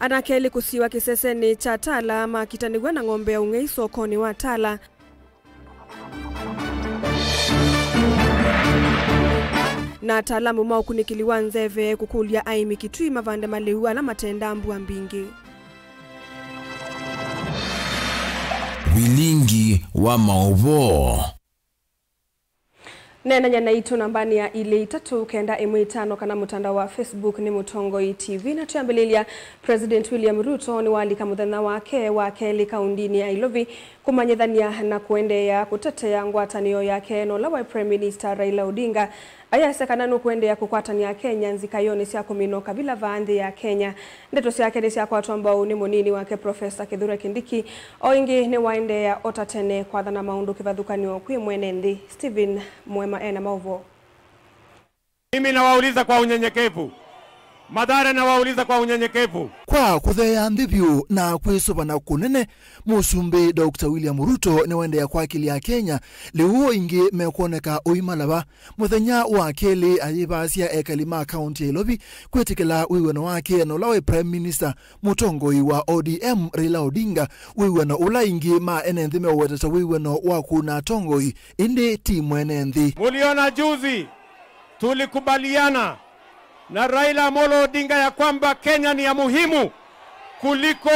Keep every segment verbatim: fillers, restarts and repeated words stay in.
Anake elĩ kũsiwa kĩsesenĩ kya Tala makitanĩw'a na ng'ombe ya ũng'ei sokonĩ wa Tala. Na ataalamu ma ũkunĩkĩli wa nzeve kũkũlya aĩmi Kitui mavande malĩu ala matendaa mbua mbingĩ. Vilingi wa maũvoo. Neenany'a naitũ nambanĩ ya ilĩ itatũ kenda ĩmwe itano kana mũtandao wa Facebook nĩ Mũtongoi T V. Na twĩambĩlĩlya, President William Ruto nĩwalika mũthenya wake wa kelĩ kaundinĩ ya Ilovi kũmanyĩthany'a na kũendeea kũtetea ngwatanĩo yake na ũla waĩ Prime Minister Raila Odinga. Ayasya kana nũkũendeea kũkwatany'a Akenya nzikayonĩ sya kũmina ũkavila vaa nthĩ ya Kenya. Ndeto syake nĩsyakwatwa mbau nĩ mũnini wake Professor Kithure Kindiki. O ĩngĩ nĩwaendeea o ta tene kwathana maũndũ kĩvathũkany'o kwĩ mwene nthĩ. Stephen Mwema ena maũvoo. Mimi nawauliza kwa unyenyekevu. Mathare, nawauliza kwa unyenyekevu. Kwa kũtheea nthĩ vyũ na kwĩsũvana kũnene, Mũsumbĩ Doctor William Ruto nĩwaendeea kwakĩlya Akenya lĩu o ĩngĩ mekwoneka ũimalava. Mũthenya wa kelĩ ayĩvaasya ekali ma kaunti ya Ilovi kwĩtĩkĩla wĩw'ano wake na ũla waĩ Prime Minister, mũtongoi wa O D M Raila Odinga, wĩw'ano ũla aingĩ ma ene nthĩ meũweta ta wĩw'ano wa kũna atongoi, ĩndĩ ti mwene nthĩ. Muliona juzi tulikubaliana na Raila Amolo Odinga ya kwamba Kenya ni ya muhimu kuliko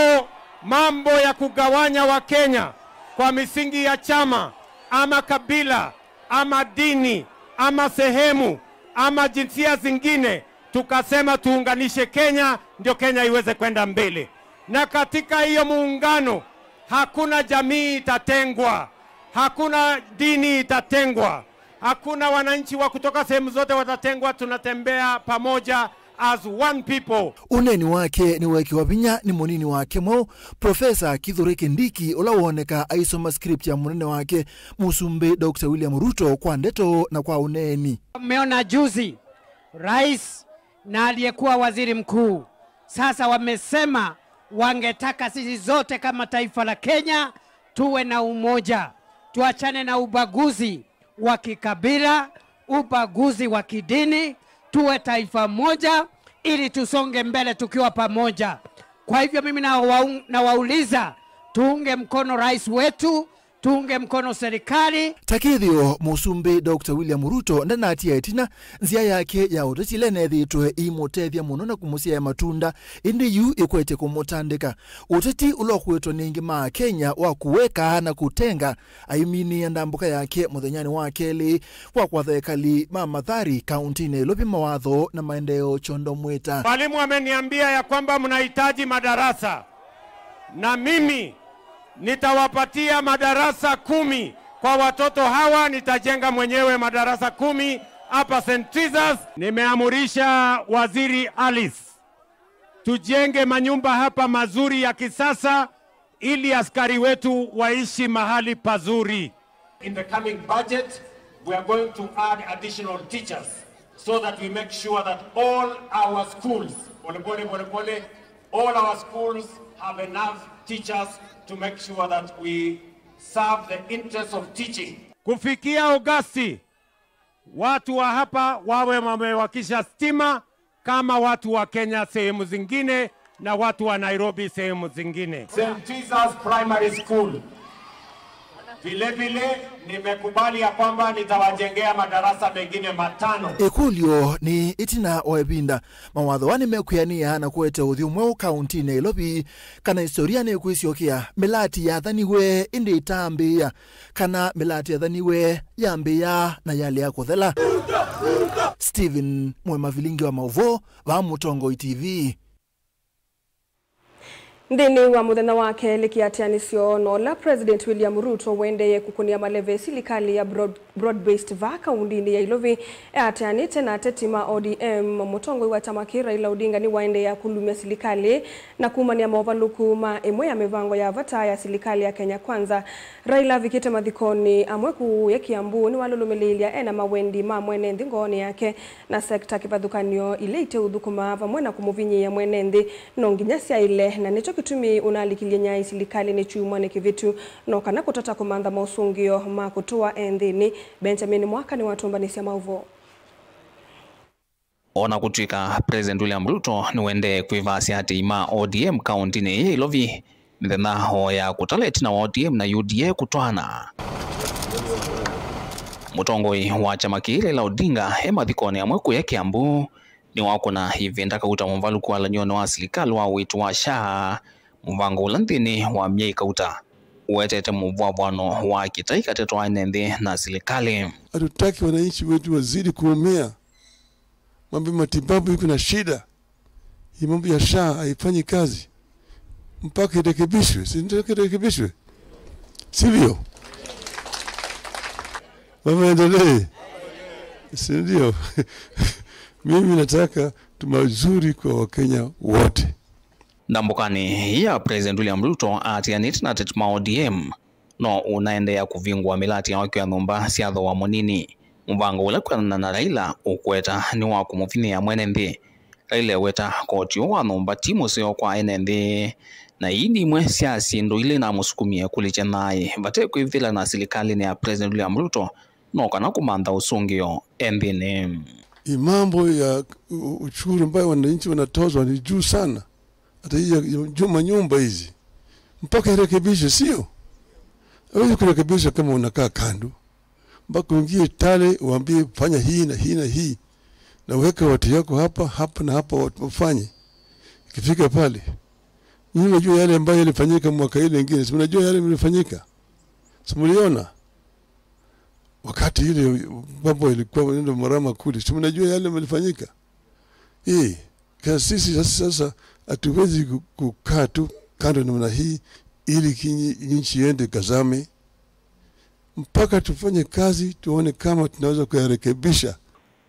mambo ya kugawanya Wakenya kwa misingi ya chama ama kabila ama dini ama sehemu ama jinsia zingine, tukasema tuunganishe Kenya, ndio Kenya iweze kwenda mbele. Na katika hiyo muungano, hakuna jamii itatengwa, hakuna dini itatengwa, hakuna wananchi wa kutoka sehemu zote watatengwa. Tunatembea pamoja as one people. Ũneeni wake nĩweekĩwa vinya nĩ mũnini wake mweũ, Professor Kithure Kindiki, ũla woneka aisoma script ya mũnene wake, Mũsumbĩ Doctor William Ruto, kwa ndeto na kwa ũneeni. Mmeona juzi, rais na aliyekuwa waziri mkuu, sasa wamesema wangetaka sisi zote kama taifa la Kenya tuwe na umoja, tuachane na ubaguzi wa kikabila, ubaguzi wa kidini, tuwe taifa moja ili tusonge mbele tukiwa pamoja. Kwa hivyo mimi nawau-, nawauliza, tuunge mkono rais wetu, tuunge mkono serikali. Ta kĩthĩo, Mũsumbĩ Doctor William Ruto ndanatia ĩtina nzĩa yake ya ũteti ĩla ĩnethĩĩtwe ĩimũtethya mũno na kũmũsyaĩa matunda, ĩndĩ yu ĩkwete kũmũtandĩka. Ũteti ũla ũkũĩtwe nĩ aingĩ ma Akenya wa kũweka na kũtenga, aiminĩĩa ndambũka yake mũthenyanĩ wa kelĩ wa kwatha ekali ma Mathari, kauntinĩ ya Ilovi mawatho na maendeeo kyondo mwĩta. Mwalimu ameniambia ya kwamba mnahitaji madarasa, na mimi nitawapatia madarasa kumi kwa watoto hawa. Nitajenga mwenyewe madarasa kumi hapa Saint Teresa's. Nimeamurisha Waziri Alice, tujenge manyumba hapa mazuri ya kisasa ili askari wetu waishi mahali pazuri. In the coming budget, we are going to add additional teachers so that we make sure that all our schools, pole pole, pole pole, all our schools have enough teachers to make sure that we serve the interests of teaching. Kufikia Agosti, watu wa hapa wawe wamewakisha stima kama watu wa Kenya sehemu zingine na watu wa Nairobi sehemu zingine. Saint Teresa's Primary School. Vile vile, nimekubali ya kwamba nitawajengea madarasa mengine matano. Ĩkũlyo nĩ, ĩtina wa ĩvinda, mawatho aa nĩmekwĩanĩa na kũete ũthyũ mweũ kauntinĩ ya Ilovi, kana historia nĩkwĩsyokea, mĩlati yathaniwe ĩndĩ ĩtaambĩĩa, kana mĩlati yathaniwe yambĩĩa na yalea kũthela. Stephen Mwema, vilingi wa maũvoo, vaa Mũtongoi T V. Nthĩnĩ wa mũthenya wa kelĩ kĩatĩanĩsyo na ũla President William Ruto ũendee kũkũnĩa maleve silikalĩ ya broad-, broad-based vaa kaundinĩ ya Ilovi, eatĩanĩte na ateti ma O D M, mũtongoi wa kyama kĩĩ Raila Odinga nĩwaendeea kũlumya silikalĩ na kumany'a movalũku ma ĩmwe ya mĩvango ya vata ya silikalĩ ya Kenya Kwanza. Raila avikĩte mathikonĩ amwe kũũya Kiambu nĩwalũlũmĩlĩĩlya ena mawendi ma mwene nthĩ ngoonĩ yake na sekta kĩvathũkany'o ila iteũthũkũmaa vamwe na kũmũvinyĩĩa mwene nthĩ no nginya syaĩle, na nĩkyo kĩtumi ũnalikilye nyai silikalĩnĩ kyumwanĩ kĩvĩtu no kana kũtata kũmantha maũsũngĩo ma kũtũa e nthĩnĩ. Benjamin Mwaka nĩwatũmbanĩsya maũvoo. O na kũtw'ĩka President William Ruto nĩwendee kwĩvasya atĩi ma O D M kaũntĩnĩ ĩĩ ya Ilovi mĩthenya o ya kũtala ĩtina wa O D M na U D A kũtwaana. Mũtongoi wa kyama kĩĩ Raila Odinga e mathikonĩ amwe kũya Kiambu nĩwakũna ĩvinda kauta mũvalũku walany'onĩ wa silikalĩ wa ũiiti wa SHA mũvango ũla nthĩnĩ wa myei kauta ũetete mũvwavwano wa kĩtai katĩ wa ene nthĩ na silikalĩ. Hatutaki wananchi wetu wazidi kuumia. Mambo ya matibabu iko na shida. Hii mambo ya SHA haifanyi kazi. Mpaka irekebishwe. Si ndio irekebishwe? Sivyo? Mambo yaendelee. Si ndio? Mimi nataka tu mazuri kwa Wakenya wote. Ndambũkanĩ ĩĩ ya President William Ruto atianĩte na ateti ma O D M, no ũnaendeea kũvingũa mĩlatĩ ya ũkĩa nyũmba sya thooa mũnini. Mũvango ũla kwĩanana na Raila ũkweta nĩ wa kũmũvinyĩĩa mwene nthĩ. Raila eweta koti ũũ wa nyũmba ti mũseo kwa ene nthĩ, na ii nĩ imwe sya syĩndũ ila inamũsukumie kũlikya thayũ vate kwĩvithĩla na silikalĩnĩ ya President William Ruto, no kana kũmantha ũsũngĩo e nthĩnĩ. Hii mambo ya u-, ushuru ambayo wananchi wanatozwa ni juu sana. Hata hii ya, ya juma nyumba hizi. Mpaka irekebishwe, sio? Hawezi kurekebisha kama unakaa kando. Mpaka uingie tale, uambie, "Fanya hii na hii na hii. Na uweke watu yako hapa, hapa na hapa watu wafanye." Ikifika pale, nyinyi mnajua yale ambayo yalifanyika mwaka ile ingine. Si mnajua yale mlifanyika? Si mliona? Wakati ile mambo ilikuwa inaenda mrama kule. Si mnajua yale mlifanyika? Eh, ka sisi sasa, sasa hatuwezi ku-, kukaa tu kando namna hii ili kinyi-, nchi iende kazame. Mpaka tufanye kazi, tuone kama tunaweza kuyarekebisha.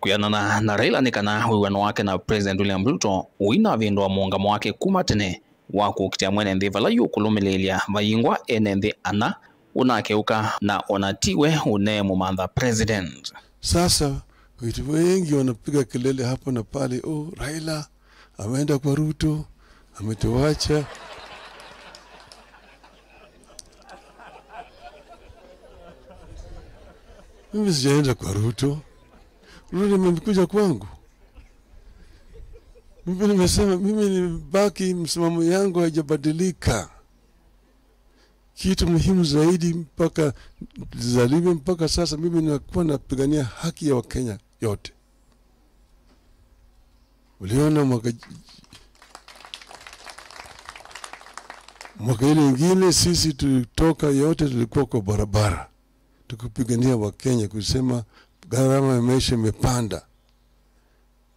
Kwĩanana na Raila nĩ kana wĩw'ano wake na President William Ruto ũinavĩndũa mũũngamo wake kuma tene wa kũkitĩa mwene nthĩ vala yũkũlũmĩlĩĩlya vayingwa ene nthĩ ana ũnakeũka na ona tiwe ũneemũmantha president. Sasa watu wengi wanapiga kelele hapa na pale, "Oh, Raila ameenda kwa Ruto, ametuacha." Mimi sijaenda kwa Ruto. Ruto amekuja kwangu. Mimi nimesema, mimi nimebaki, msimamo yangu haijabadilika. Kitu muhimu zaidi, mpaka nilizaliwa mpaka sasa, mimi nakuwa napigania haki ya Wakenya yote. Uliona mwaka, mwaka ile ingine sisi tulitoka yote, tulikuwa kwa barabara tukipigania Wakenya, kusema gharama ya maisha imepanda.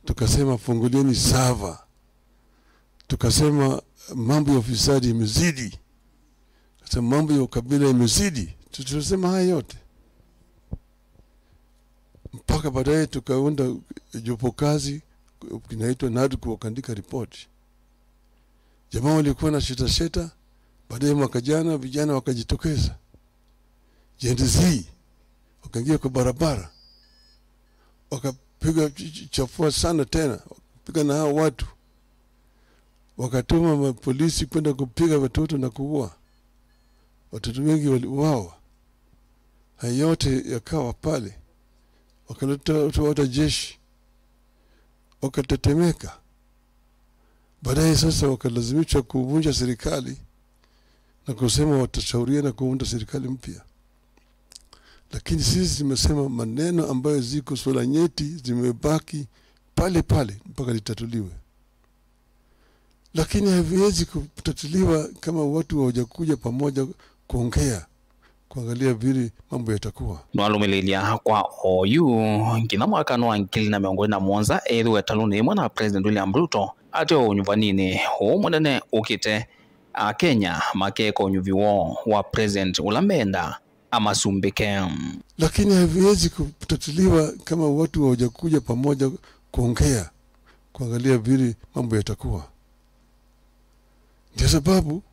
Tukasema, "Fungulieni sava." Tukasema, "Mambo ya ufisadi imezidi." Tukasema, "Mambo ya ukabila imezidi." Tu-, tulisema haya yote. Mpaka baadaye tukaunda jopo kazi, kinaitwa NADCO, wakaandika ripoti. Jamaa walikuwa na sheta sheta, baadaye mwaka jana vijana wakajitokeza. Gen Z, wakaingia kwa barabara, wakapiga ch-, ch-, chafua sana tena, wakapiga na hao watu. Wakatuma mapolisi kwenda kupiga watoto na kuua. Watoto wengi waliuawa. Haya yote yakawa pale. Wakaleta watu, hata jeshi. Wakatetemeka. Baadaye sasa wakalazimishwa kuvunja serikali na kusema watashauriana kuunda serikali mpya. Lakini sisi tumesema maneno ambayo ziko suala nyeti zimebaki pale pale mpaka litatuliwe. Lakini haviwezi kutatuliwa kama watu hawajakuja pamoja kuongea, kuangalia vile mambo yatakuwa. Nĩwalũmĩlĩĩlya kwa oyu nginya mwaka wa ngili na mĩongo ĩlĩ na mũonza ethĩwe ĩtalũnĩ yĩmwe na President William Ruto ateo ũnyuvaninĩ ũũ mũnene ũkĩte, Akenya makeeka ũnyuvi woo wa President ũla menda amasumbĩke. Lakini haviwezi kutatuliwa kama watu hawajakuja pamoja kuongea, kuangalia vile mambo yatakuwa. Ndio sababu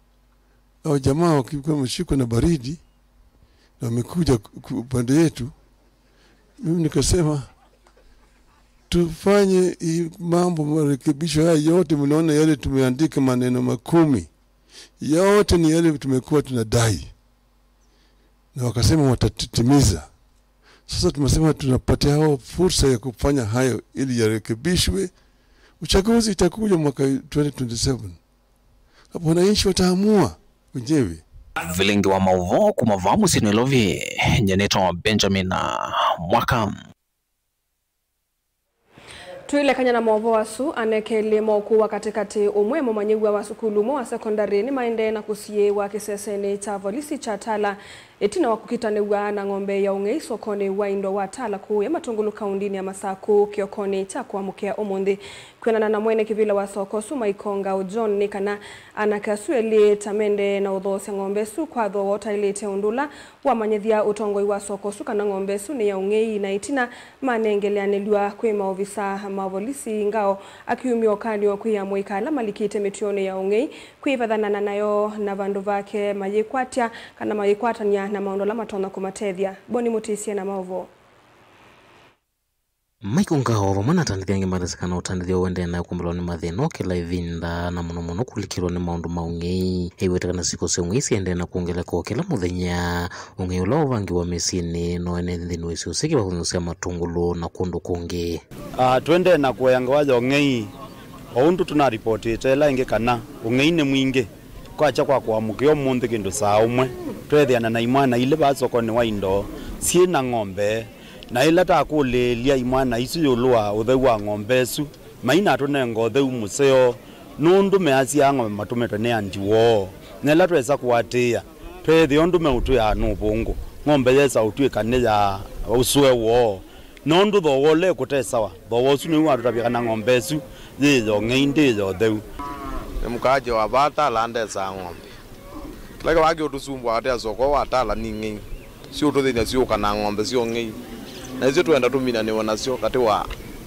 hao jamaa wakikuwa wameshikwa na baridi na wamekuja ku-, ku-, upande yetu, mimi nikasema, "Tufanye hii mambo, marekebisho haya yote, mnaona yale tumeandika maneno makumi, yote ni yale tumekuwa tunadai." Na wakasema watatimiza. Sasa tumesema tunapatia hao fursa ya kufanya hayo ili yarekebishwe. Uchaguzi itakuja mwaka twenty twenty-seven. Hapo wananchi wataamua wenyewe. Vilingi wa maũvoo kuma vaa mũsyĩ Nairobi, nyie nĩtawa Benjamin Mwaka. Twĩlekany'a na maũvoo asu, anake elĩ ma ũkũũ wa katĩkatĩ, ũmwe mũmanyĩw'a wa sukulu ũmwe wa sekondalĩ, nĩmaendee na kũsiĩĩwa kĩsesenĩ kya volisi kya Tala ĩtina wa kũkitanĩw'a na ng'ombe ya ũng'ei sokonĩ wa indo wa Tala kũũya Matũngũlũ kaũndĩnĩ ya Masakũ kĩokonĩ kya kũamũkĩa ũmũnthĩ. Kwĩanana na mwene kĩvĩla wa soko ũsu Mike Ongao John, nĩ kana anake asu elĩ ta mendee na ũthoosya ng'ombe ĩsu kwa thooa ũtaĩlĩte, ũndũ ũla wamanyĩthya ũtongoi wa soko ũsu kana ng'ombe ĩsu nĩ ya ũng'ei, na ĩtina manengeleanĩlw'a kwĩ maovisa ma volisi ngao, akiumya ũkany'o kwĩ amũika ala malikĩte mĩtuonĩ ya ũng'ei kwĩvathanana nayo, na vandũ vake mayĩkwatya kana mayĩkwatany'a na maũndũ ala matonya kũmatethya. Boni Mũtĩsye na maũvoo. Mike Ongao vamwe na atandĩthya angĩ matesĩ kana ũtandĩthya ũendee na kũmbĩlwa nĩ mathĩna o kĩla ĩvinda, na mũno mũno kũlikĩlwa nĩ maũndũ ma ũng'ei. Aiweta kana syĩko sya ũng'ei siendee na kwongeleka o kĩla mũthenya. Ũng'ei ũla ũvangĩwa mĩsyĩnĩ no ene nthĩnĩ wa isio syĩ kĩvathũkany'o sya Matũngũlũ na kũndũ kũngĩ. Ah, tũendee na kũea ngewa ya ũng'ei, o ũndũ tũnaripotĩte ĩla ĩngĩ kana ũng'ei nĩ mwingĩ. Kwakya kwa kũamũkĩa ũmũnthĩ kĩndũ saa ũmwe, tweethĩana na imwana ilĩ vaa sokonĩ wa indo syĩ na ng'ombe. Na ĩla twakũlĩĩlya imwana isu ĩũlũ wa ũtheu wa ng'ombe ĩsu, mainatũnenga ũtheu mũseo, nũndũ measyaa ng'ombe matũmĩtwe nĩ andi woo. Na ĩla twesa kũatĩĩa, tweethĩa ũndũ meũtwĩaa nĩ ũvũngũ, ng'ombe yesa ũtw'ĩka nĩ ya ũsũe woo. Nũndũ thooa ũla ĩkũte sawa, thooa ũsu nĩw'o watũtavya kana ng'ombe ĩsu yĩ ya ũng'ei, ndĩ ya ũtheu. Nĩ mũkaaji wa vaa Tala ndesaa ng'ombe. Kĩla kĩvaa kĩũtũsumbũa katĩ ya soko wa Tala nĩ ng'ei. Siũtũthĩny'a syũka na ng'ombe sya ũng'ei. Na isyo twenda tũminanĩwe nasyo katĩ wa,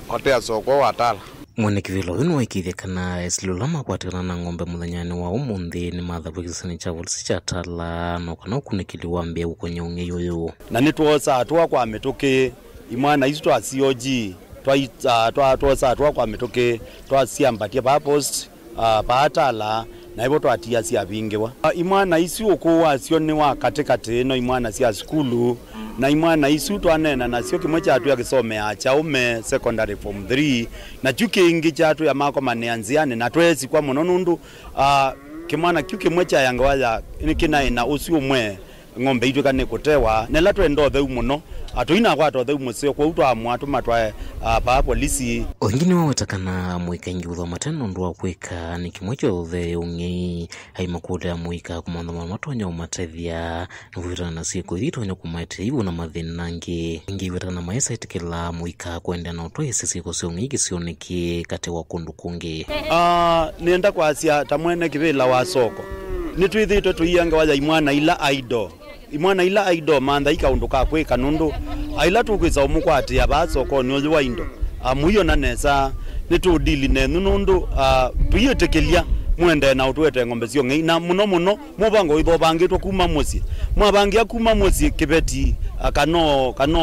katĩ ya soko wa Tala. Mwene kĩvĩla ũyũ nĩwaĩkĩĩthya kana esili ũla makwatĩkana na ng'ombe mũthenyanĩ wa ũmũnthĩ nĩmathavw'e kĩsesenĩ kya volisi kya Tala, no kana ũkunĩkĩli wambĩĩa ũkony'a ũng'ei ũyũ. Na nĩtwoosa atũa kwa mĩtũkĩ, imwana isu twa C O G, twa, ah, twa, twoosa atũa kwa mĩtũkĩ, twasyambatya vaa post, ah, vaa Tala, na ĩvo twatia syavingĩwa. Ah, imwana isu ũkũũ wasyo nĩ wa katĩkatĩ, no imwana sya sukulu, na imwana isu twaneena nasyo, kĩmwe kyatwĩa kĩsomeaa Kyaũme Secondary Form three, na kyu kĩngĩ kyatwĩa makomanĩa nzĩanĩ, na tweesikwa mũno nũndũ, ah, kĩmwana kyu kĩmwe kyaĩa ngewa ya nĩkĩnaĩ na ũsu ũmwe ng'ombe itw'ĩka nĩ kũtewa, na ĩla twenda ũtheu mũno, ah, tũinakwata ũtheu mũseo, kwoou twaamũa tũmatwae, ah, vaa polisi. O ĩngĩ nĩwaweta kana amũika aingĩ ũthwa mate na ũndũ wa kwĩka, nĩ kĩmwe kya ũthee ũng'ei. Aimakũlya amũika kũmantha maũndũ matonya ũmatethya, nĩkwĩtana na syĩko ithi itonya kũmaetea iw'ũ na mathĩna angĩ. Ĩngĩ iweta kana maĩsa ĩtĩkĩla amũika kũendeea na ũtwaĩĩsya syĩko sya ũng'ei kĩsionĩ kĩĩ katĩ wa kũndũ kũngĩ. Ah, nĩenda kwasya ta mwene kĩvĩla wa soko, nĩtwĩthĩĩtwe tũiĩa ngewa ya imwana ila idle. Imwana ila idle mantha i kaũndũ ka kwĩka, nũndũ aila tũkwĩsa ũmũkwatĩa vaa sokonĩ ũyũ wa indo, amũiona nesa, nĩtũũdili nenyu, nũndũ, ah, tũiĩtĩkĩlya mũendee na ũtũetee ng'ombe sya ũng'ei, na mũno mũno mũvango wĩthwa ũvangĩtwe kuma mũsyĩ. Mwavangĩa kuma mũsyĩ kĩveti, ah, kana, kana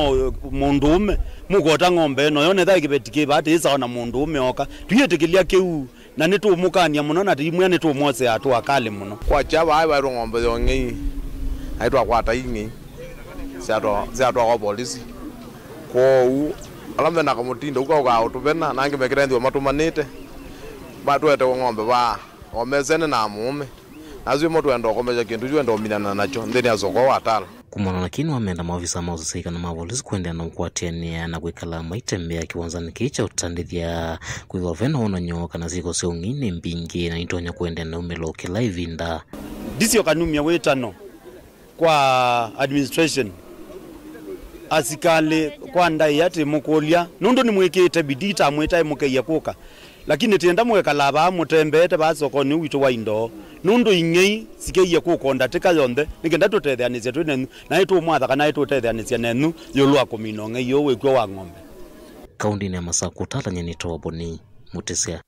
mũndũũme, mũkota ng'ombe ĩno, yonetha kĩveti kĩ vaa tĩ sawa na mũndũũme oka. Tũiĩtĩkĩlya kĩu, na nĩtũũmũkany'a mũno, na tũimwĩa nĩtũũmwosea atũa kalĩ mũno. Kwakya vaa vaetwe ng'ombe ya ũng'ei, na nĩtwakwata ing'ei, syatwa-, syatwawa volisi. Kwoou ala mena kamũtindo ũu kaukaa ũtũvena, na angĩ mekĩte nthĩ matũmanĩte, matũetee ng'ombe vaa, o mesene na mũũme. Nasyo mo twenda ũkomesya kĩndũ kyu, enda ũminana nakyo nthĩnĩ ya soko wa Tala. Kumana na kĩĩ, nĩwamenda maovisa ma ũseseĩ kana ma volisi kũendeea na ũkwatĩanĩa na kwĩkala maitembea kĩwanzanĩ kĩĩ kya ũtandĩthya, kwĩthĩwa ve na wonany'o kana syĩko sya ũng'ei nĩ mbingĩ na nitonya kũendeea na umĩlo kĩla ĩvinda. Ndisyoka numya wĩtano kwa administration, asikalĩ kwa ndaĩa tĩmũkũlya, nũndũ nĩmwĩkĩĩte bidii, tamwĩtae mũkeie kũka. Lakini tienda mũkekalaa vaa mũtembeete vaa sokonĩ ũũ witũ wa indo, nũndũ ing'ei sikeie kũkonda tĩka yonthe, nĩ kenda tũtetheanĩsye twĩ nenyu, na nĩtũũmwatha kana nĩtũũtetheanĩsya nenyu ĩũlũ wa kũmina ũng'ei ũũ wĩ kw'o wa ng'ombe. Kaũndĩnĩ ya Masakũ, ũtalany'a nĩ Toboni Mũtĩsya.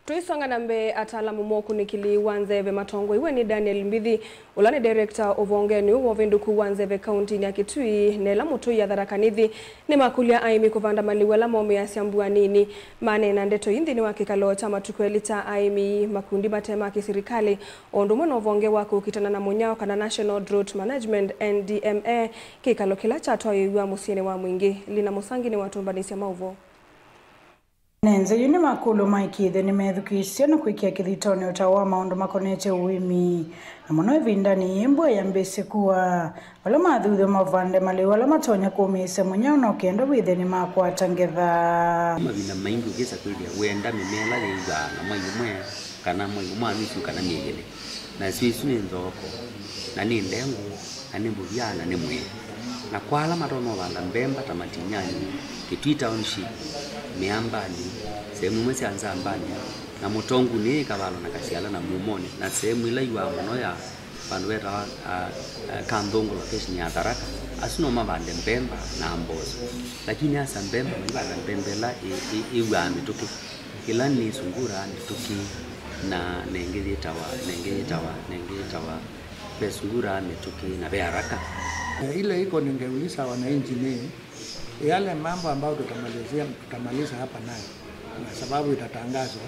Tũisonga na mbee, ataalamu ma ũkunĩkĩli wa nzeve matongoiwe nĩ Daniel Mbithi, ũla nĩ director ũvongenĩ ũũ wa ũvĩndũku wa nzeve kauntinĩ ya Kitui, na ĩla mũtũi ya Tharaka Nithi, nĩmakũlya aĩmi kũvanda malĩu ala maũmĩasya mbua nini. Maneena ndeto ii nthĩnĩ wa kĩkalo kya matukũ elĩ kya aĩmi, makundi mate ma kĩsilikalĩ, o ũndũ ũmwe na ũvonge wa kũkitana na mũnyao kana National Drought Management, N D M A, kĩkalo kĩla kyatwaĩĩw'a mũsyĩnĩ wa Mwingĩ. Lina Mũsangi nĩwatũmbanĩsya maũvoo. Ene nzĩ yu nĩ makũlyo ma ĩkĩĩthyo nĩmethukĩĩsye na kwĩkĩa kĩthitonĩ ũtao wa maũndũ makonetye ũĩmi, na mũno ĩvindanĩ yĩĩ mbua yambĩĩsye kua. Vala mathuthw'a mavande malĩu ala matonya kũmĩĩsya mũnyao no kenda wĩthĩe nĩmakwata ngetha. Mavinda maingĩ ũkĩsa kwĩthĩa wĩenda mĩmea ĩla yĩw'aa na mwai ũmwe, kana mwai ũmwe na nusu, kana myei ĩlĩ, nasyo isu nĩ nzooko, na nĩ ndengu, na nĩ mbuvya, na nĩ mwĩĩ. Na kwa ala matonya ũvanda mbemba ta Matinyani, Kitui Township, Mĩambanĩ, sehemu imwe sya Nzambanĩ, na Mũtongunĩ, Kavalo na Kasiala na Mumonĩ, na sehemu ĩla ĩw'aa mũno ya vandũ vetawa, a, a, Kanthũngũ, location ya Tharaka, asu no mavande mbemba na mboso. Lakini asa mbemba maivanda mbemba ĩla ĩ, ĩ, ĩw'aa mĩtũkĩ, ĩla nĩ sungura, mĩtũkĩ, na, na ĩngĩ yĩtawa, na ĩngĩ yĩtawa, na ĩngĩ yĩtawa, ve sungura, mĩtũkĩ, na ve haraka. Ile iko ningeuliza wananchi ni yale mambo ambayo tutamalizia, tutamaliza hapa nayo, na sababu itatangazwa,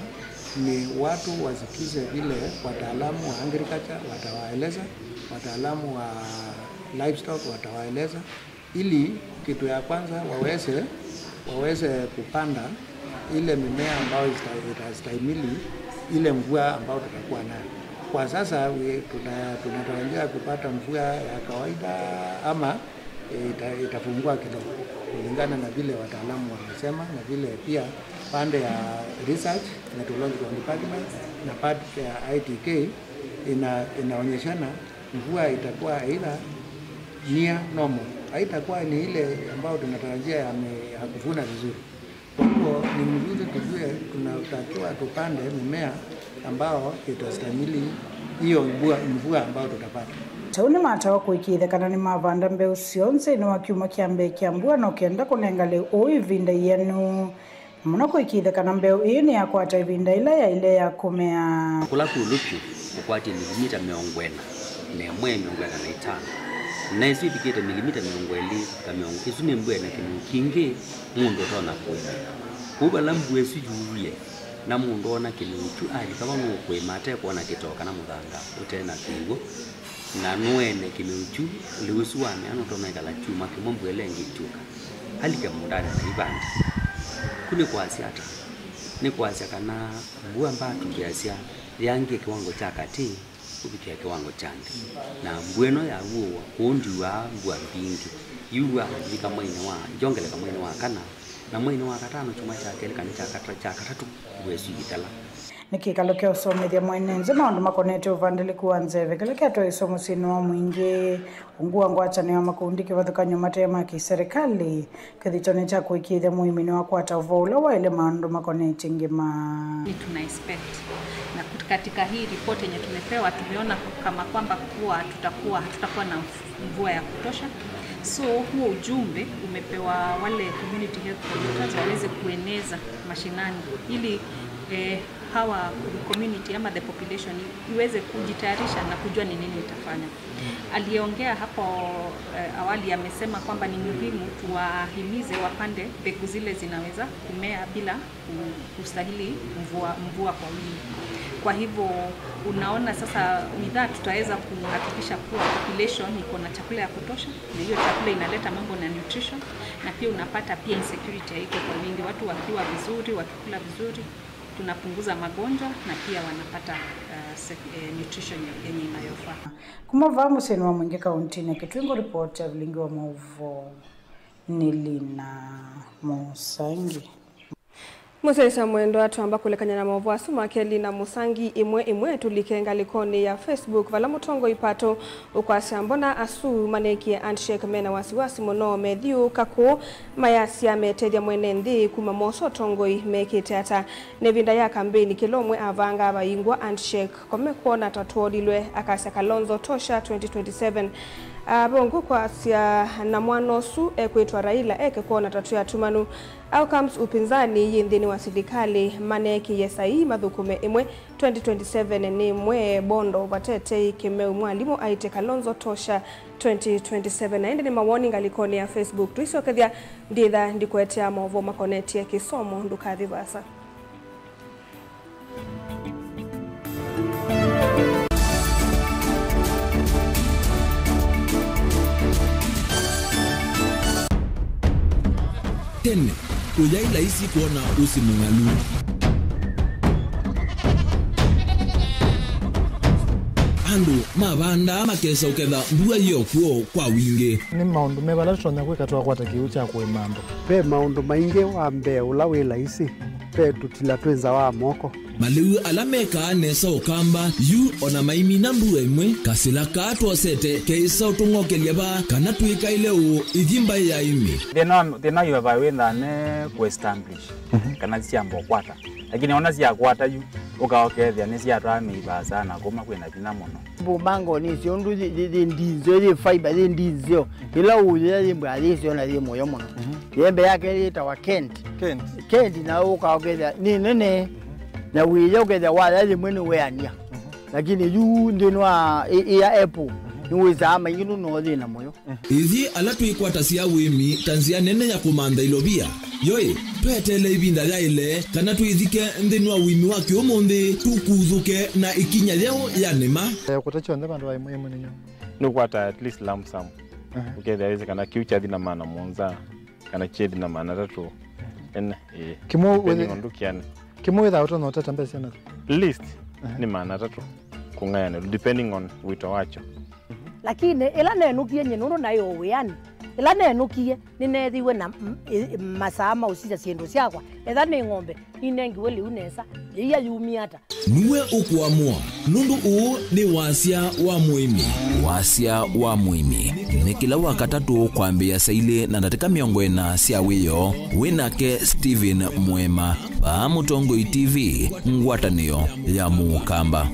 ni watu wasikize vile wataalamu wa agriculture watawaeleza, wataalamu wa livestock watawaeleza, ili kitu ya kwanza waweze, waweze kupanda ile mimea ambayo ita-, itastahimili ile mvua ambayo tutakuwa nayo. Kwa sasa we-, tuna-, tunatarajia kupata mvua ya kawaida ama ita-, itapungua kidogo kulingana na vile wataalamu wamesema, na vile pia pande ya research, meteorological department, na part ya I T K ina-, inaonyeshana mvua itakuwa either near normal, haitakuwa ni ile ambayo tunatarajia ya me-, ya kuvuna vizuri. Kwa hivyo ni mzuri tujue tunatakiwa tupande mimea ambao itastahimili hiyo mvua, mvua ambao tutapata. Kyaũ nĩmatawa kũĩkĩĩthya kana nĩmavanda mbeũ syoo nthĩnĩ wa kyumwa kya mbee kya mbua no kenda kũnenga lĩu ũu ĩvinda ĩanu, na mũno kũĩkĩĩthya kana mbeũ ĩĩ nĩyakwata ĩvinda ĩla yaĩle ya kũmea. Kũla kũlũ vyũ kũkwatĩe milimita mĩongo ĩna na ĩmwe, mĩongo ĩna na itano, na ĩsu ĩvikĩte milimita mĩongo ĩlĩ ta mĩongo, ĩsu nĩ mbua ĩna kĩlĩu kingĩ mũndũ ũtonya kũĩmĩla. Kwoou vala mbua ĩsu yuwie, na mũndũ oona kĩlĩu kyu alika vau nũkũĩma ate kwona kĩtoo kana mũthanga ũte na kĩw'ũ, na nũene kĩlĩu kyu, lĩu ũsu wamea nũtonya ĩkala kyumwa kĩmwe mbua ĩla ĩngĩ ĩkyũka, alike mũũndanĩ na aivande. Ku nĩ kwasya ata? Nĩ kwasya kana mbua mbatũkĩasya yangĩe kĩwango kya katĩ kũvikĩa kĩwango kya nthĩ, na mbua ĩno yaw'ũwa kũu ndiw'aa mbua mbingĩ. Yuw'aa ĩvika mweinĩ wa, yongeleka mweinĩ wa kana, na mweinĩ wa katano kyumwa kya kelĩ kana kya kata-, kya katatũ, mbua ĩsu ĩithela. Nĩ kĩkalo kya ũsomethya mwene nzĩ maũndũ makonetye ũvandĩlĩku wa nzeve kĩla kyatwaĩĩswe mũsyĩnĩ wa Mwingĩ. Ungu wa ngwatanĩo ya makundi, kĩvathũkany'o mate ma kĩserĩkalĩ, kĩthitonĩ kya kũĩkĩĩthya mũĩmi nĩwakwata ũvoo ũla waĩle maũndũ makonetye ngima. Ni tuna expect. Na kut-, katika hii report yenye tumepewa, tumeona kama kwamba kuwa tutakuwa, hatutakuwa na mf-, mvua ya kutosha. So, huo ujumbe umepewa wale community health coordinators waweze kueneza mashinani ili, eh, hawa community ama the population iweze kujitayarisha na kujua ni nini itafanya. Aliyeongea hapo, eh, awali amesema kwamba ni muhimu tuwahimize wapande mbegu zile zinaweza kumea bila ku-, kustahili mvua, mvua kwa wingi. Kwa hivyo, unaona sasa, with that tutaweza kuhakikisha kuwa population iko na chakula ya kutosha, na hiyo chakula inaleta mambo na nutrition, na pia unapata pia insecurity haiko kwa wingi. Watu wakiwa vizuri, wakikula vizuri, tunapunguza magonjwa na pia wanapata, uh, sec-, eh, nutrition yenye inayofaa. Kuma vaa mũsyĩnĩ wa Mwingĩ kauntinĩ ya Kitui, ngũripoti ya vilingi wa maũvoo nĩ Lina Mũsangi. Mũsyaĩĩsya mwendwa, twamba kũlekany'a na maũvoo asu make Lina Mũsangi ĩmwe ĩmwe, tũlike ngalĩkonĩ ya Facebook, vala mũtongoi Pato ũkwasya mbona asu maneekie handshake mena wasiwasi mũno, methiũũka kũũ mayasya metethya mwene nthĩ kuma mosa ũtongoi mekĩte ata. Nĩ ĩvinda ya kambeini, kĩla ũmwe avangaa vaingwa handshake, kome kwona ta twolilwe, akasya Kalonzo tosha twenty twenty-seven. Avongu kwasya na mwana ũsu ekwĩtwa Raila eke kwona ta twĩ atumanu. How comes upinzani yĩ nthĩnĩ wa silikalĩ maneekĩie saii mathũkũme ĩmwe twenty twenty-seven nĩ ĩmwe bondo vatete kĩmeu mwalimũ aĩtye Kalonzo tosha twenty twenty-seven. Na ĩndĩ nĩ mawoni ngalĩkonĩ ya Facebook. Tũisyokethya ndyĩtha ndikũetea maũvoo makonetye kĩsomo, ndũkathi vaasa. Tene, ũyaĩ laisi kwona ũsĩ mũng'alu. Andũ mavandaa makesa ũketha mbua yĩ o kw'o kwa wingĩ. Nĩ maũndũ meva ala tũtonya kwĩka twakwata kĩw'ũ kya kũĩma andũ? Ve maũndũ maingĩ. Wa mbee ũla wĩ laisi, ve tũtila twĩ nza wa moko. Malĩu ala mekaa nesa Ũkamba yu o na maimina mbua ĩmwe, kasĩla kaa twosete keĩsa ũtũng'okelya vaa kana twĩkaĩle ũũ ithi mbaĩ ya ĩmĩ. Thĩna wa, thĩna wa highway wĩ nthane kũ establish, mhm, kana syamba ũkwata. Lakini ona syakwata yu, ũka ũkethĩa nĩsyatwaa mĩi vaasa na kuma kwĩna vinya mũno. Mbumbango nĩsyo ũndũ yĩ, yĩ, yĩ ndinzeo, yĩ fiber, yĩ ndinzeo. Ĩla ũyĩa yĩ mbwa yĩsyo na yĩ mũyo mũno. Mhm. Yembe yake yĩtawa Kent. Kent. Kent na ũka ũkethĩa nĩ nene. Na wĩya ũkethĩa waya yĩmwe nĩ weania. Mhm. Lakini yu nthĩnĩ wa ĩ, ĩ ya Apple, mhm, nĩwĩsaa maingĩ nũno thĩna mũyo. Ithyĩ ala twĩkwatasya ũĩmi ta nzĩa nene ya kũmantha ilovia, yoĩ, tweteele ĩvinda yaĩle kana twĩthike nthĩnĩ wa ũĩmi wa kĩũmũnthĩ tũkuthũke na ĩkinya yeũ ya nĩma? Eh, kũta kyonthe vandũ va ĩmwe ĩmwe nĩnyo. Nũkwata at least lump sum. Aha. Ũkethĩa wĩsĩ kana kĩu kyathi na maana mũonza, kana kyethi na maana atatũ. Ene, ĩĩ. Kĩmwe depending wĩthĩ-, on ndũkiani. Kĩmwe wĩthaa ũtonya ũtata mbesa na? Least, aha, nĩ maana atatũ kũng'ayanĩlwa, depending on wĩto wakyo. Lakini ĩla nenũkie nyie nũndũ naĩ o wĩanĩ, ĩla nenũkie nĩneethĩiwe na m-, ĩ-, masaa ma ũsisya syĩndũ syakwa. Etha nĩ ng'ombe, ninengiwe lĩu nesa, yĩia yumie ata? Nue ũkũamũa, nũndũ ũũ nĩ wasya wa mũĩmi. Wasya wa mũĩmi nĩ kĩla Wakatatũ kwambĩĩa saa ilĩ na ndatĩka mĩongo ĩna sya wĩoo, wĩ nake Stephen Mwema, vaa Mũtongoi T V, ngwatanĩo ya Mũkamba.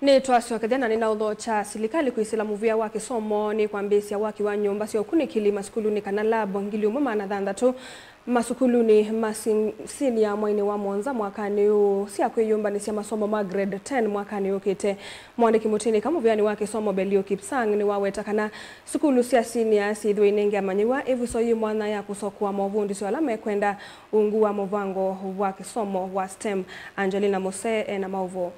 Nĩtwasyokethya na nĩnaũthokya silikalĩ kwĩsĩla mũvĩa wa kĩsomo nĩ kwambĩĩsya waki wa nyũmba sya ũkunĩkĩli masukulunĩ kana lab ngili ĩmwe maana thanthatũ masukulunĩ ma sin-, sinia mwainĩ wa mũonza mwakanĩ ũũ sya kwĩyũmbanĩsya masomo ma grade ten mwakanĩ ũkĩte. Mũandĩki mũtĩnĩka mũvĩanĩ wa kĩsomo Belio Kipsang nĩwaweta kana sukulu sya sinia syĩthĩwe inenge amanyĩw'a ĩvuso yĩ mwanya ya kũsokũa movundĩsyo ala mekwenda ungu wa mũvango wa kĩsomo wa STEM. Angelina Mose ena maũvoo.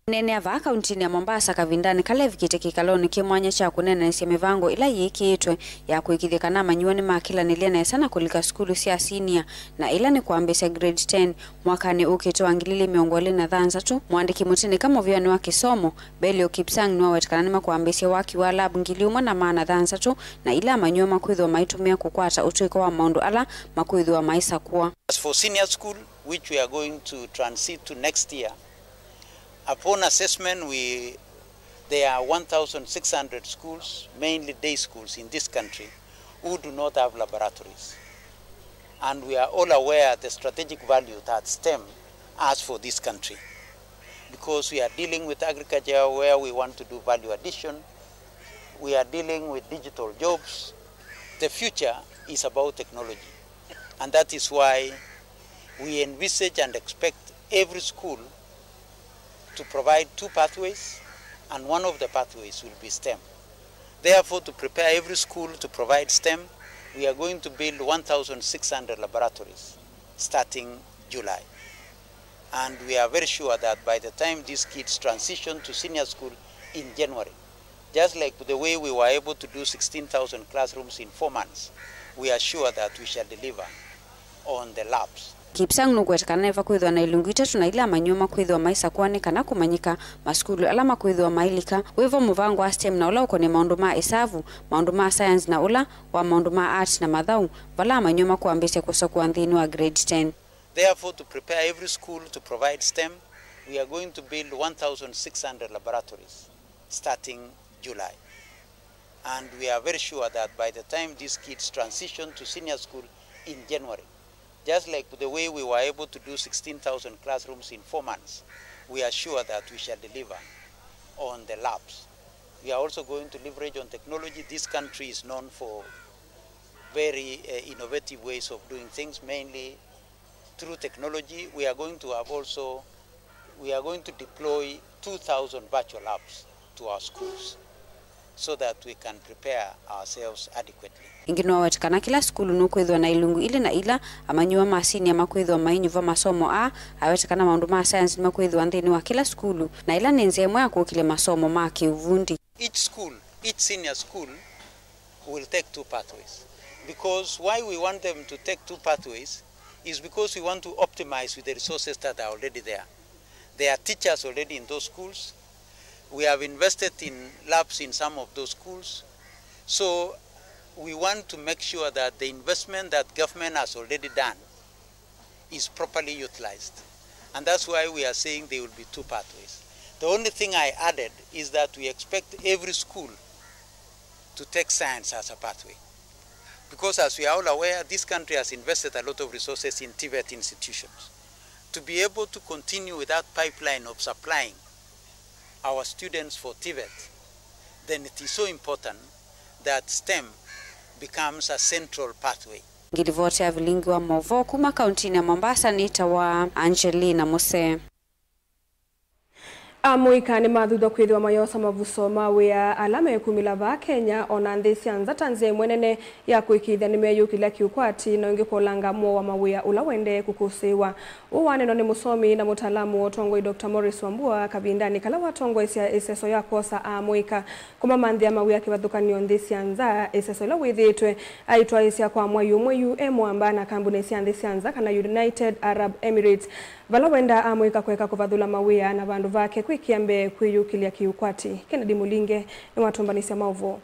Neenea vaa kauntinĩ ya Mombasa kavindanĩ kala evikĩte kĩkalonĩ kĩ mwanya kya kũneenanĩsya mĩvango ĩla yĩkĩĩtwe ya kũĩkĩĩthya kana amanyĩw'a nĩmakĩlanĩlya nesa na kũlika sukulu sya sinia, na ĩla nĩ kwambĩĩsya grade ten mwakanĩ ũkĩte wa ngili ilĩ mĩongo ĩlĩ na thanthatũ. Mũandĩki mũtĩnĩka mũvĩanĩ wa kĩsomo, Belio Kipsang, nĩwaweta kana nĩmakwambĩĩsya waki wa lab ngili ĩmwe na maana thanthatũ, na ila amanyĩw'a makwĩthĩwa maitũmĩa kũkwata ũtũĩka wa maũndũ ala makwĩthĩwa maisakũa. As for senior school, which we are going to transit to next year, upon assessment, we, there are one thousand six hundred schools, mainly day schools in this country, who do not have laboratories. And we are all aware the strategic value that STEM has for this country. Because we are dealing with agriculture where we want to do value addition, we are dealing with digital jobs. The future is about technology. And that is why we envisage and expect every school to provide two pathways, and one of the pathways will be STEM. Therefore, to prepare every school to provide STEM, we are going to build one thousand six hundred laboratories starting July. And we are very sure that by the time these kids transition to senior school in January, Just like the way we were able to do sixteen thousand classrooms in four months, we are sure that we shall deliver on the labs. Kipsang nũkwete kana nĩvakwĩthĩwa na ilungu itatũ na ila amanyĩw'a makwĩthĩwa maisakũa nĩ kana kũmanyĩka masukulu ala makwĩthĩwa mailika, wĩvo mũvango wa STEM na ũla ũkonĩ maũndũ ma ĩsavu, maũndũ ma science na ũla wa maũndũ ma art na mathaũ, vala amanyĩw'a makwambĩĩsya kũsakũa nthĩnĩ wa grade ten. Therefore, to prepare every school to provide STEM, we are going to build one thousand six hundred laboratories starting July. And we are very sure that by the time these kids transition to senior school in January, just like the way we were able to do sixteen thousand classrooms in four months, we are sure that we shall deliver on the labs. We are also going to leverage on technology. This country is known for very, uh, innovative ways of doing things, mainly through technology. We are going to have also, we are going to deploy two thousand virtual labs to our schools so that we can prepare ourselves adequately. Ĩngĩ nĩwaweta kana kĩla sukulu nũkwĩthĩwa na ilungu ilĩ na ila amanyĩw'a ma sinia makwĩthĩwa mainyuva masomo aa. Aweta kana maũndũ ma sayansi nĩmakwĩthĩwa nthĩnĩ wa kĩla sukulu, na ĩla nĩ nzĩa ĩmwe ya kũkĩlya masomo ma kĩũvundi. Each school, each senior school will take two pathways. Because why we want them to take two pathways is because we want to optimize with the resources that are already there. There are teachers already in those schools. We have invested in labs in some of those schools. So we want to make sure that the investment that government has already done is properly utilized. And that's why we are saying there will be two pathways. The only thing I added is that we expect every school to take science as a pathway. Because as we are all aware, this country has invested a lot of resources in TVET institutions. To be able to continue with that pipeline of supplying our students for TVET, then it is so important that STEM becomes a central pathway. Ngilivoti ya vilingi wa maũvoo kuma kauntinĩ ya Mombasa nĩtawa Angelina Musee. Amũika nĩmathuthw'a kwĩthĩwa mayosa mavuso ma wĩa ala mekumĩla vaa Kenya o na nthĩ sya nza ta nzĩa ĩmwe nene ya kũĩkĩĩthya nĩmeyũkĩlya kĩũkwati na ĩngĩ kũolanga mũo wa mawĩa ũla ũendee kũkũsĩĩwa. Ũũ wanenwa nĩ mũsomi na mũtaalamu wa ũtongoi Doctor Maurice Wambua kavindanĩ kala watongoesya ĩseso ya kwosa amũika kũmamanthĩa mawĩa kĩvathũkany'o nthĩ sya nza, ĩseso ĩla wĩthĩĩtwe aitwaĩĩsya kwa mwei ũmwe yu e mũamba na kambunĩ sya nthĩ sya nza kana United Arab Emirates, vala wendaa amũika kũeka kũvathũla mawĩa na vandũ vake kwĩkĩa mbee kwĩyũkĩlya kĩũkwati. Kennedy Mũlinge nĩwatũmbanĩsya maũvoo.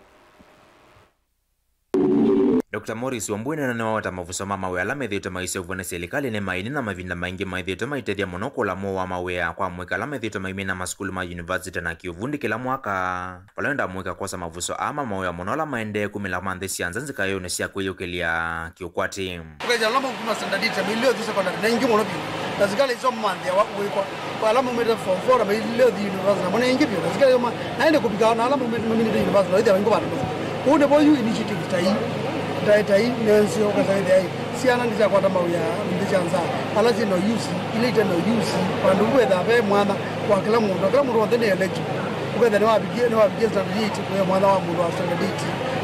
Doctor Maurice Wambua nĩwaweta mavuso ma mawĩa ala methĩĩtwe maiseũvw'a nĩ silikalĩ nĩ maini na mavinda maingĩ maĩthĩĩtwe maitethya mũno kũla mũo wa mawĩa kwa amũika ala methĩĩtwe maimina masukulu ma yunivasiti na kĩũvundi kĩla mwaka. Vala wenda amũika kwosa mavuso aa ma mawĩa mũno ala maendee kumĩla ma nthĩ sya nza nzikaĩonĩ sya kwĩyũkĩlya kĩũkwati. Ũkethĩa ala mauma standard eight, Mĩilĩ Othi Secondary, na ingĩ mũno vyũ. Na sikalĩ isu mamanthĩawa ũĩkwa. Kwa ala maumĩte form four na Mĩilĩ Othi University, namo nĩ aingĩ vyũ. Na sikalĩ isu ma-, na ĩndĩ kũvika na ala maumĩte, maminĩte university, wĩthĩa aingĩ vandũ vau. Ũu nĩvo yu initiative ta ii, ta, ta ii, nĩ nzeo, ũkesa wĩthĩa ii, syana nĩsyakwata mawĩa nthĩ sya nza. Ala syĩ na ũyusi, ila ite na ũyusi, vandũ vu wĩthaa ve mwanya wa kĩla mũndũ, kĩla mũndũ w'onthe nĩ eligible. Ũkethĩa nĩwavikie, nĩwavikie standard eight, kwĩ mwanya wa mũndũ wa standard eight.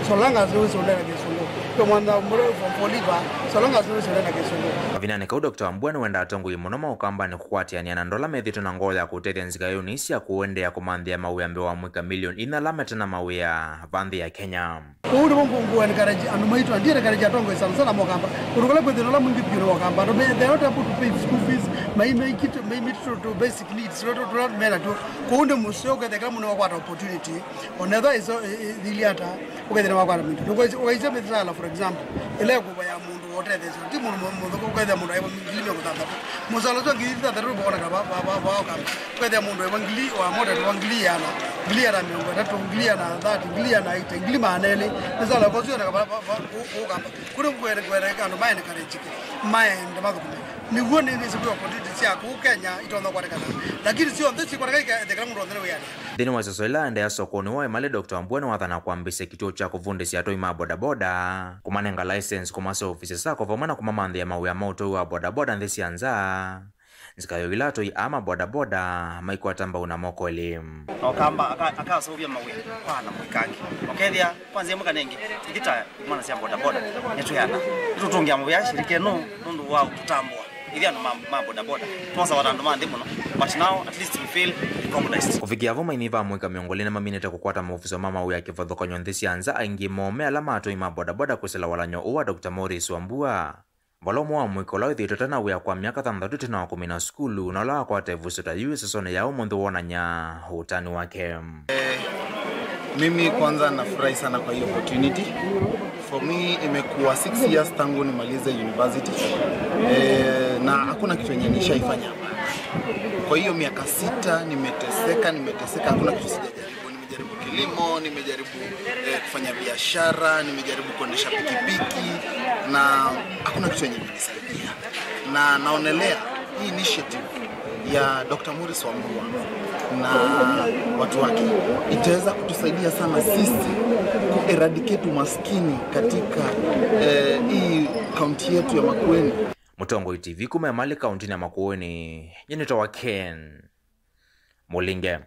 So long as nĩwĩsĩ ũneena Kĩsũngũ. Kwĩ mwana mũndũ form four liva, so long as nĩwĩsĩ ũneena Kĩsũngũ. Kavindanĩ kau, Doctor Wambua nĩwendaa atongoi mũno ma Ũkambanĩ kũkwatĩanĩa na andũ ala methĩĩtwe na ngoo ya kũtethya nzikaĩonĩ sya kũendeea kũmanthĩa mawĩa mbee wa amũika milioni inya ala mate na mawĩa vaa nthĩ ya Kenya. Kwoou nĩvo ngũ-, ngũ encourage andũ maitũ, na ndi encourage atongoi sana sana ma Ũkamba. Kũndũ kũla kwĩ thĩna ũla mwingĩ vyũ nĩ Ũkamba. Andũ me, they are not able to pay school fees, mai, mai, kit-, mai meet to, to basic needs, tũla, tũla me natw'o. Kwoou nĩ mũseo ũkethĩa kĩla mũndũ nĩwakwata opportunity. Ona ethwa ĩso, ĩ-, ĩ-, ĩthili ata, ũkethĩa nĩwakwata mĩtĩ. Ndũkaisye, ũkaisye mĩsaala, for example, ĩla ĩkũva ya mũndũ wa ũtetheesyo. Ti mũndũ mũ-, mũthũku, ũkethĩa mũndũ aĩva ngili mĩongo thanthatũ. Mũsaala ũsu wa ngili thanthatũ ndũkoneka va, va, va, va Ũkamba. Ũkethĩa mũndũ aĩva ngili wa mota wa ngili ĩana, ngili ĩana mĩongo ĩtatũ, ngili ĩana thirty, ngili ĩana eighty, ngili maana elĩ. Mĩsaala ũsu yoneka va, va, va, kũ-, kũ Ũkamba. Kũu nĩ kwenda, kwenda andũ ma encourage-ĩke, maende mathũkũme. Nĩw'o nĩ, nĩsĩ kwĩ opportunity sya kũu Kenya itonya kwonekana. Lakini syonthe sikwoneka ika-, ethekela mũndũ onthe nĩ wĩanĩe. Nthĩnĩ wa ĩseso ĩla aendea sokonĩ wa Emali, Doctor Wambua nĩwathana kwambĩĩsya kĩtuo kya kũvundĩsya atũi ma bodaboda, kũmanenga license, kũmaseo ofisi sako, vamwe na kũmamanthĩa mawĩa ma ũtũi wa bodaboda nthĩ sya nza. Nzika yo ila atũi aa ma bodaboda maikwata mbau na moko elĩ. Na Ũkamba aka-, akaseũvya mawĩa kwa ana mũika angĩ. Ũkethĩa, kwa nzĩa ĩmwe kana ĩngĩ, ithyĩ ta imwana sya bodaboda, nĩtwĩana. Nĩtũtũngĩa mũvea shirika ĩno nũndũ wa kũtũtambũa. Ithyĩ andũ ma, ma bodaboda, twosawa ta andũ ma nthĩ mũno. But now, at least we feel recognized. Kũvikĩa vo, maimĩva amũika mĩongo ĩlĩ nĩmaminĩte kũkwata maoviso ma mawĩa kĩvathũkany'o nthĩ sya nza, aingĩ moo me ala ma atũi ma bodaboda kwĩsĩla walany'o ũũ wa Doctor Morris Wambua. Vala ũmwe wa mũika ũla wĩthĩĩtwe ũte na wĩa kwa myaka thanthatũ ĩtina wa kũmina sukulu, na ũla wakwata ĩvuso ta yĩu ĩsesonĩ ya ũmũnthĩ wonany'a ũtanu wake. Mimi kwanza nafurahi sana kwa hii opportunity. For me imekuwa six years tangu nimalize university. Eh, na hakuna kitu yenye nishaifanya. Kwa hiyo miaka sita nimeteseka, nimeteseka, hakuna kitu sijajaribu. Nimejaribu kilimo, nimejaribu eh, kufanya biashara, nimejaribu kuendesha pikipiki na hakuna kitu yenye imenisaidia. Na naonelea hii initiative ya Doctor Morris Wambua na watu wake itaweza kutusaidia sana sisi ku eradicate umaskini katika eh, hii kaunti yetu ya Makueni. Mũtongoi T V kuma Emali kauntinĩ ya Makueni, nyie nĩtawa Ken Mũlinge.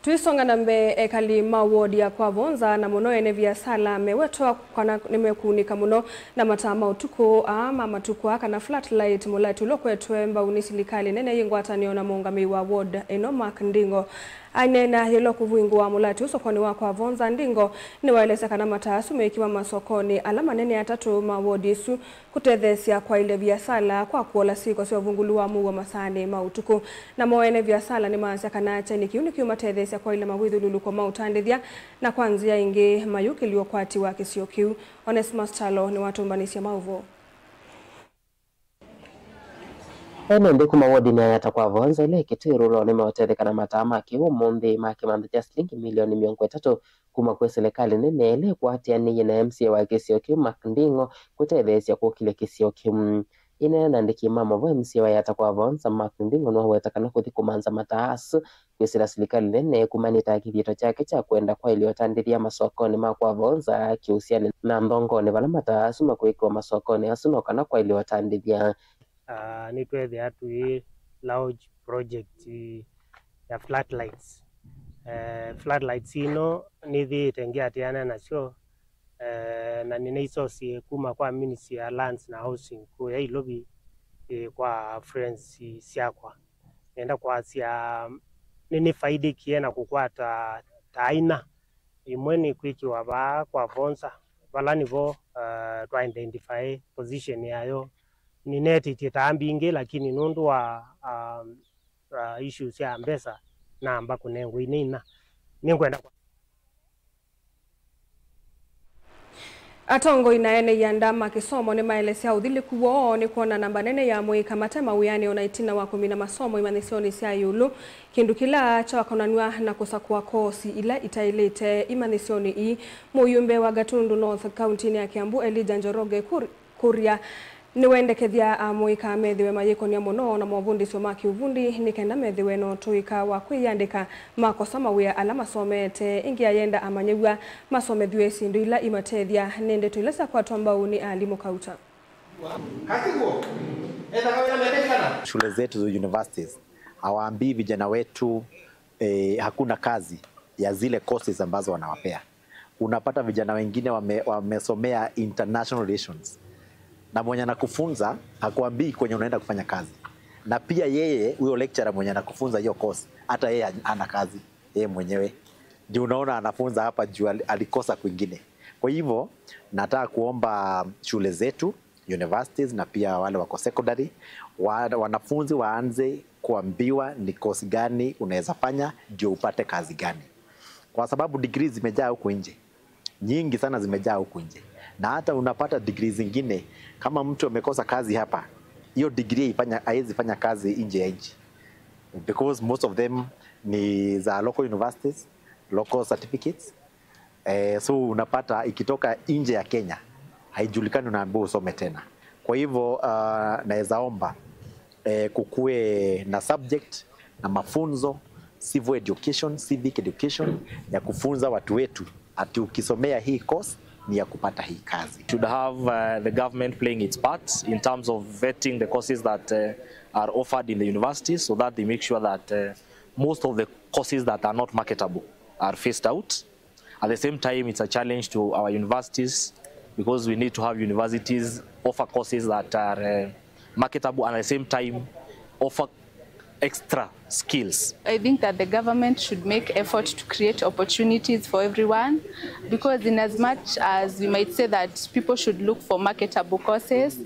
Tũisonga na mbee, ekali ma ward ya Kwa Vonza na mũno ene viasala mewetwa kana nĩmekũunĩka mũno na mataa ma ũtukũ aa ma matukũ aa kana flat light, mũlati ũla ũkwetwe mbau nĩ silikalĩ nene yĩ ngwatanĩo na mũũngamĩi wa ward ĩno Mark Ndingo. Aineena yĩla ũkũvingũa mũlati ũũ sokonĩ wa Kwa Vonza, Ndingo nĩwaelesya kana mataa asu meĩkĩwa masokonĩ ala manene atatũ ma ward ĩsu kũtetheesya kwaĩlya viasala kwa kũola syĩko sya ũvungũlu wa mũuo masaanĩ ma ũtukũ. Namo ene viasala nĩmaasya kana kyaĩnĩ kĩu nĩkĩũmatetheesya kwaĩlya mawĩthyũlũlũko ma ũtandĩthya, na kwa nzĩa ĩngĩ mayũkĩlya ũkwati wa kĩsio kĩu. Onesmus Kyalo nĩwatũmbanĩsye maũvoo. Ene nthĩ kuma wodinĩ ya Yatta Kwa Vonza ĩla ĩkĩtĩ Rulo nĩmeũtetheka na mataa ma kĩw'ũ ũmũnthĩ ma kĩmanthĩ kya silingi milioni mĩongo ĩtatũ kuma kwĩ silikalĩ nene ĩla ĩkwatĩanĩie na M C A wa kĩsio kĩu, Mark Ndingo, kũtetheesya kũkĩlya kĩsio kĩu. Ĩneena na andĩki ma maũvoo, M C A wa Yatta Kwa Vonza, Mark Ndingo, nĩwaweta kana kũthi kũmanza mataa asu kwĩsĩla silikalĩ nene ĩkumanĩte kĩthito kyake kya kwenda kwaĩlya ũtandĩthya masokonĩ ma Kwa Vonza kĩũsianĩ na nthongonĩ vala mataa asu makwĩkĩwa masokonĩ asu no kana kwaĩlya ũtandĩthya. Ah, nĩtwethĩa twĩ large project ya floodlights. Eh, floodlights ino nĩthĩĩte ngĩatĩana nasyo, eh, na nĩnaisosie kuma kwa Ministry ya Lands na Housing kũya Ilovi, eh, kwa friends syakwa. Nenda kwasya nĩnĩfaidĩkie na kũkwata ta aina. Ĩmwe nĩ kwĩkĩwa vaa Kwa Vonza, vala nĩvo, uh, twa identify position yayo. Nĩnetĩtye taa mbingĩ, lakini nũndũ wa, um, uh, issues sya mbesa, namba kũnengwa ina ina. Nĩngwenda kwa Atongoi na ene ianda ma kĩsomo nĩmaelesya ũthilĩku woo nĩ kwona namba nene ya amũika mate mawĩanĩ ona ĩtina wa kũmina masomo imanyĩsyonĩ sya ĩũlũ, kĩndũ kĩla kyakonanw'a na kũsakũa koosi ila itaĩlĩte imanyĩsyonĩ ii. Mũyumbe wa Gatundu North kauntinĩ ya Kiambu, Elijah Njoroge Kur-, Kuria, nĩwendekethya amũika methĩwe mayĩkonĩa mũno na movundĩsyo ma kĩũvundi nĩ kenda methĩwe na ũtũĩka wa kwĩyandĩka makosa mawĩa ala masomete. Ĩngĩ ayenda amanyĩw'a masomethw'e syĩndũ ila imatethya. Nĩ ndeto ila syakwatwa mbau nĩ alimũ kauta. Shule zetu za universities hawaambii vijana wetu eh, hakuna kazi ya zile courses ambazo wanawapea. Unapata vijana wengine wame, wamesomea international relations, na mwenye anakufunza hakuambii kwenye unaenda kufanya kazi, na pia yeye huyo lecturer mwenye anakufunza hiyo course, hata yeye hana kazi yeye mwenyewe, ndio unaona anafunza hapa juu ali-, alikosa kwingine. Kwa hivyo nataka kuomba shule zetu, universities na pia wale wako secondary, wa-, wanafunzi waanze kuambiwa ni course gani unaweza fanya ndio upate kazi gani, kwa sababu degrees zimejaa huku nje, nyingi sana zimejaa huku nje, na hata unapata degrees zingine, kama mtu amekosa kazi hapa, hiyo degree ifanya, haiwezi fanya kazi nje ya nchi, because most of them ni za local universities, local certificates. Eh, so unapata ikitoka nje ya Kenya, haijulikani, unaambiwa usome tena. Kwa hivyo, uh, naweza omba eh, kukuwe na subject na mafunzo, civil education, civic education, ya kufunza watu wetu ati ukisomea hii course ni ya kupata hii kazi. Should have, uh, the government playing its part in terms of vetting the courses that, uh, are offered in the universities, so that they make sure that, uh, most of the courses that are not marketable are phased out. At the same time, it's a challenge to our universities, because we need to have universities offer courses that are, uh, marketable, and at the same time offer extra skills. I think that the government should make effort to create opportunities for everyone, because in as much as we might say that people should look for marketable courses,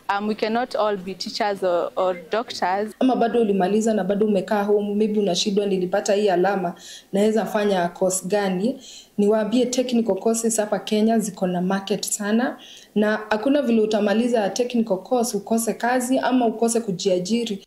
um, we cannot all be teachers or, or doctors. Ama bado ulimaliza na bado umekaa home, maybe unashindwa, nilipata hii alama, naweza fanya course gani? Niwaambie, technical courses hapa Kenya ziko na market sana, na hakuna vile utamaliza technical course ukose kazi ama ukose kujiajiri.